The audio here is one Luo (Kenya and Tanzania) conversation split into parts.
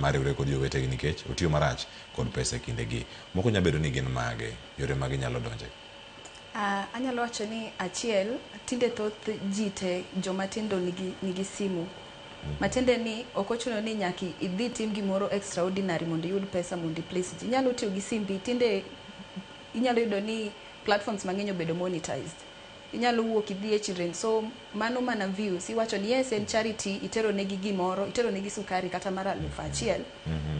mar riwre kod jowetegi nikech otiyo marach kod pesa e kindegi. Moko nyalo bedo ni gin mage, yore ma ginyalo donje. Anyalo wacho ni achiel, tinde thoth ji te joma tindo nigi simu. Matiende ni ok ochuno ni nyaka idhi tim gimoro extraordinary mondo iyud pesa mondo i please ji. Inyalo tiyo gi simbi, tinde inyalo yudo ni platforms mang'eny obedo monetized. Inyalo wuok idhi e Children's Home, mano mana views. Iwacho ni yes en charity, itero negi gimoro, itero negi sukari kata mar 1000.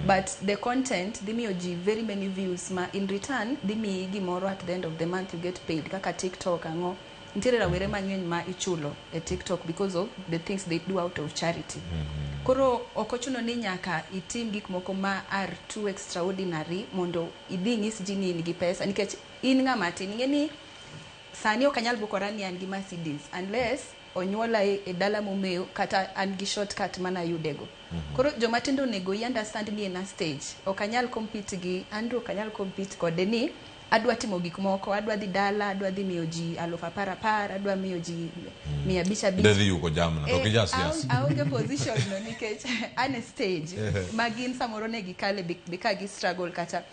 But the content dhi miyo ji very many views ma in return dhi miyi gimoro at the end of the month you get paid kaka TikTok ang'o. Nitiere rawere mang'eny ma ichulo e TikTok because of the things they do out of charity. Koro ok ochuno ni nyaka itim gik moko ma are too extraordinary mondo idhi inyis ji ni in gi pesa nikech in ng'ama tin. Ing'e ni sani ok anyal bukora ni an gi Mercedes unless onyuola e dala momewo kata an gi shortcut manayudego. Koro joma tindo onego i understand ni en a stage. Ok anyal compete gi Andrew, ok anyal compete kode ni adwa timo gik moko, adwa dhi dala, adwa dhi miyo ji 10,000 10,000, adwa miyo ji 500 500. Idhi yuko jamna, to ok ijas jas. Aonge position no nikech an e stage ma gin samoro ne gikale be ka gi struggle kata.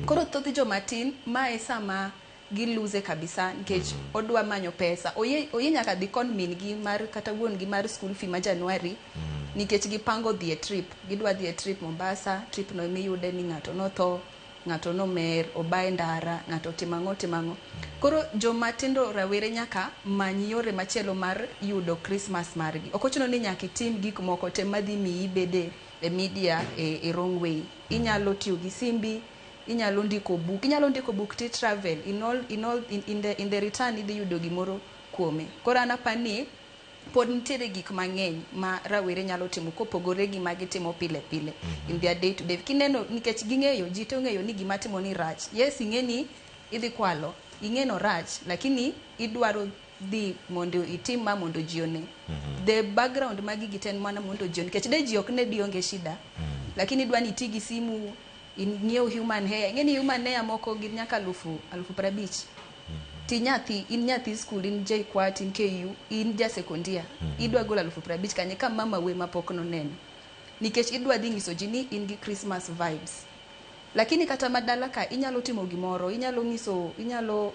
Koro thoth joma tin ma e sama giluze kabisa nikech odwa manyo pesa. Oyie nyaka dhi kon min gi mar kata wuon gi mar school fee ma January nikech gipango dhi e trip. Gidwa dhi e trip Mombasa, trip no emiyude ni ng'ato notho, ng'ato nomer, obaye ndara, ng'ato otimo ang'o otimo ang'o. Koro joma tindo rawere nyaka many yore machielo mar yudo Christmas margi. Ok ochuno ni nyaka itim gik moko te madhi miyi ibede e media e wrong way. Inyalo tiyo gi simbi, inyalo ndiko buk, inyalo ndiko buk ti travel in all, in all, in the return idhi yudo gimoro kuome. Koro an apani pod nitiere gik mang'eny ma rawere nyalo timo kopogore gi ma gitimo pile pile in their day to day. Kineno nikech ging'eyo, ji te ong'eyo ni gima timo ni rach. Yes, ing'e ni idhi kwalo, ing'e no rach, lakini idwaro dhi mondo itim ma mondo ji one. The background mag gigi te en mana mondo ji one. Nikech de ji ok ne di onge shida. Lakini idwa ni iti gi simu, ing'iew human hair. Ing'e ni human hair moko gin nyaka 50,000. Ti nyathi, in nyathi school, in JKUAT, in KU, in ja sekondia. Idwa golo 50,000 kanye ka mama we mapok noneno. Nikech idwa dhi nyiso ji ni in gi Christmas vibes. Lakini kata madala ka inyalo timo gimoro, inyalo nyiso, inyalo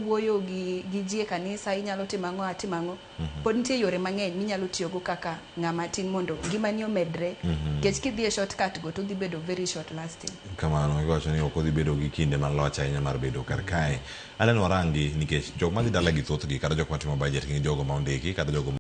wuoyo gi ji e kanisa, inyalo timo ang'o, atimo ang'o. Pod nitie yore mang'eny minyalo tiyogo kaka ng'ama tin mondo ngimani omedre. Nikech kidhi e shortcut go to dhi bedo very short lasting. Kamano, iwacho ni ok odhi bedo gi kinde malach ahinya mar bedo kar kae. Aneno warangi nikech jok madhi dala gi thothgi kata jok matimo budget gin jogo ma ondiki kata jogo